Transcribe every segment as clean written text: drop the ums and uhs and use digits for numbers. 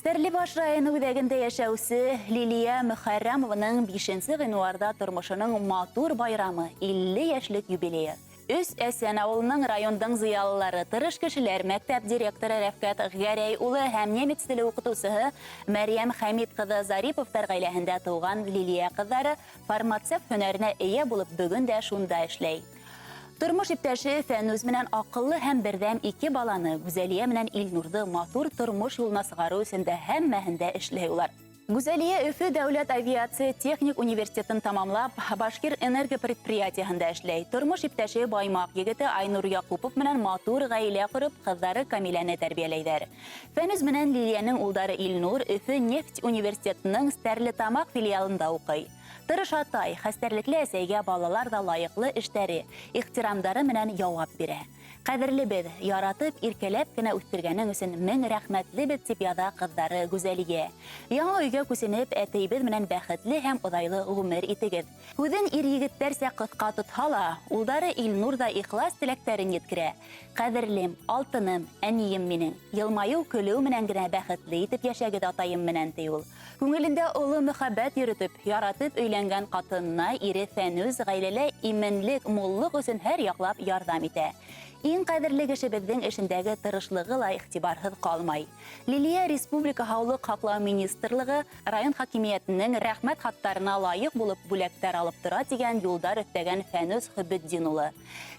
Стәрлебаш районы үҙәгендә йәшәүсе Лилия Мөхәррәмованың 5 ғинуарҙа тормошоноң матур байрамы 50 йәшлек юбилейы. Өс Әсән ауылының райондың зыялылары, тырыш кешеләр, мәктәп директоры Рәфкәт Гәрәй улы һәм немец теле уҡытыусыһы Мәрйәм Хәмит ҡыҙы Зариповтар ғаиләһендә тыуған Лилия ҡыҙҙары фармацевт һөнәренә эйә булып бөгөн дә шунда эшләй. Тормош иптәше Фәнүз менән аҡыллы һәм берҙәм ике баланы Гүзәлиә менән Илнурҙы матур тормош юлына сығарыу өсөн дә һәммәһен дә эшләй улар. Гүзәлиә Өфө дәүләт авиация техник университетын тамамлап, Башкир энерго предприятиеһында эшләй. Тормош иптәше Баймаҡ егете Айнур Яҡупов менән матур ғаилә ҡороп, ҡыҙҙары Камиләне тәрбиәләйҙәр. Фәнүз менән Лилиәнең улдары Илнур Өфө нефть университетының Стәрлетамаҡ филиалында уҡый. Тырыш атай, хәстәрлекле әсәйгә балалар ҙа лайыҡлы эштәре, ихтирамдары менән яуап бирә. Ҡәҙерлебеҙ, яратып, иркәләп кенә үҫтергәнең өсөн мең рәхмәтлебеҙ, тип яҙа ҡыҙҙары Гүзәлиә. Яңы өйгә күсенеп, әтейебеҙ менән бәхетле һәм оҙайлы ғүмер итегеҙ. Һүҙен ир егеттәрсә ҡыҫҡа тотһа ла, улдары Илнур ҙа ихлас теләктәрен еткерә. Ҡәҙерлем, алтыным, әнием минең, йылмайыу көлөү менән генә бәхетле итеп йәшәгеҙ атайым менән, ти ул. Күңелендә оло мөхәббәт йөрөтөп, яратып өйләнгән ҡатынына ире Фәнүз ғаиләлә именлек, муллыҡ өсөн һәр яҡлап ярҙам итә. Иң ҡәҙерле кешебеҙҙең эшендәге тырышлығы ла иғтибарһыҙ ҡалмай. Лилиә Республика һаулыҡ һаҡлау министрлығы район хакимиәтенең рәхмәт хаттарына лайыҡ булып бүләктәр алып тора тигән юлдар өҫтәгән Фәнүз Хөбетдин улы.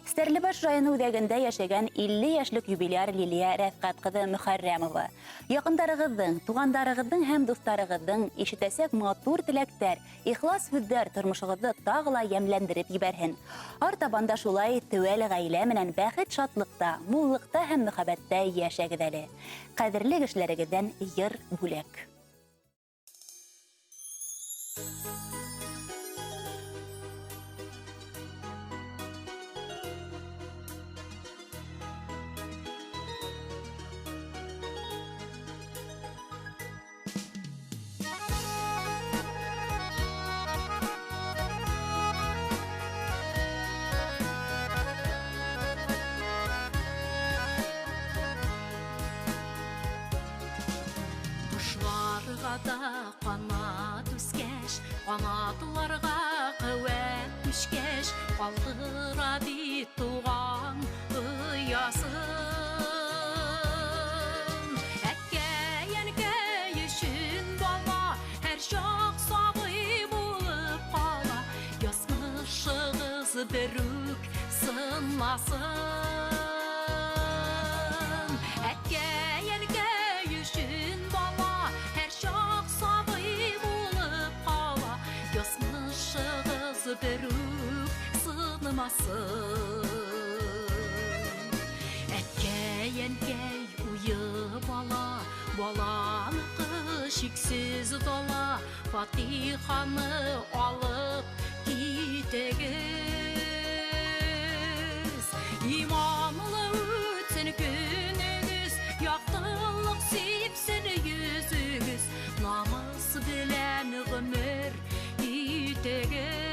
Стәрлебаш районы үҙәгендә йәшәгән 50 йәшлек юбиляр Лилиә Рәфҡәт ҡыҙы Мөхәррәмова. Яҡындарығыҙҙың, туғандарығыҙҙың һәм дуҫтарығыҙҙың ишетәсәк матур теләктәр, ихлас һүҙҙәр тормошоғоҙҙо тағы ла йәмләндереп ебәрһен. Артабан да шулай теүәл ғаилә менән бәхет шатлыҡта, муллыҡта һәм мөхәббәттә йәшәгеҙ әле. Ҡәҙерле кешеләрегеҙҙән йыр бүләк. Ҡошларға да ҡанат үҫкәс, ҡанатларға ҡеүәт төшкәс, ҡалдыра бит туған оясын. Әткәй-әнкәй өсөн бала һәр чак сабый булып ҡала, яҙмышығыҙ берүк сынмасын. Әткәй-әнкәй өсөн бала һәр чак сабый булып ҡала, яҙмышығыҙ берүк сынмасын. Әткәй-әнкәй уйы бала, баланыҡы шиксез дала, фатиханы алып китегеҙ. Иманлы үтһен көнөгөҙ, яҡтылыҡ сипсен йөҙөгөҙ, намыҫ белән ғүмер итегеҙ.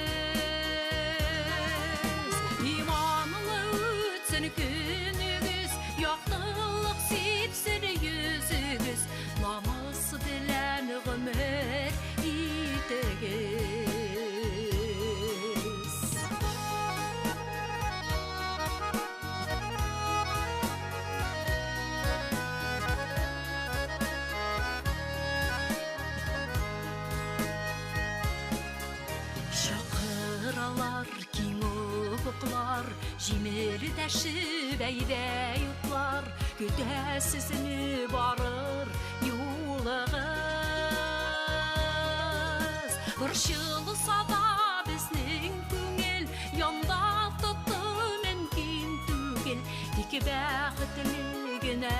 Иманлы үтһен көнөгөҙ, яҡтылыҡ сипсен йөҙөгөҙ, намыҫ белән ғүмер итегеҙ. Чакыралар киң офоҡлар, җимердәшеп әйҙә утлар, көтә сезне барыр юлығыҙ. Борчолса да беҙҙең күңел, янда тотоу мөмкин түгел, тик бәхетле генә